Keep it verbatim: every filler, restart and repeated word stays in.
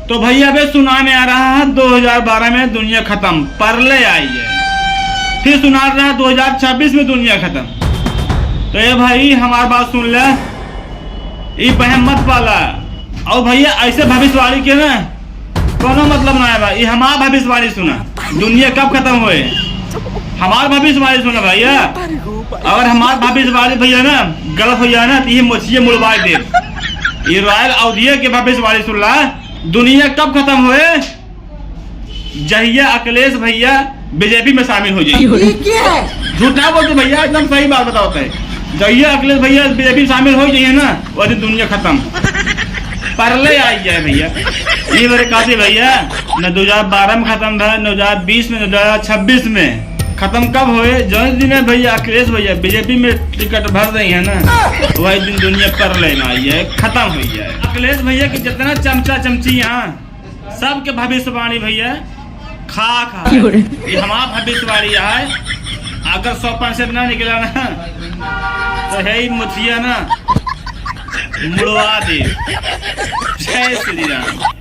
तो भैया, अबे सुनाय में आ रहा है, दो हजार बारह में दुनिया खतम, परलय आई है। फिर सुना रहा है, दो हजार छब्बीस में दुनिया खतम। तो ए भाई, हमार बात सुन ले, ई बहम मत पाला। अउर भैया, ऐसे भविष्यवाणी के ना कौनो मतलब ना है भाई। ई हमार भविष्यवाणी सुना, दुनिया कब खतम होए, हमार भविष्यवाणी सुना भैया। अगर हमार भविष्यवाणी भैया ना गलत होइ जाए ना, तो ये मोछिए मुड़वाए दे। ये रॉयल अवधिया के भविष्यवाणी सुन ला, दुनिया कब खतम होए? जहिया अखिलेश भैया बीजेपी में शामिल हो जाइए। ये क्या है? झूठा बोलते भैया, एकदम सही बात बतावत है। जहिया अखिलेश भैया बीजेपी में शामिल हो जाइए ना, वो दिन दुनिया खतम, परलय आ जाए भैया। ये मेरे कहते भैया, न दो हजार बारह में खतम भा, न दो हजार बीस में, न दो हजार छब्बीस में। खतम कब होए? जौन दिन है भैया, अखिलेश भैया बीजेपी में टिकट भर रही है ना, वही दिन दुनिया परलय में आई है, खतम हो जाए। अखिलेश भैया के जितना चमचा चमची यहाँ, सबके भविष्यवाणी भैया खाक है। क्यों रे? ये हमार भविष्यवाणी है। अगर सौ परसेंट ना निकला ना, तो है ही मुछिया ना मुड़वा दे। जय श्री राम।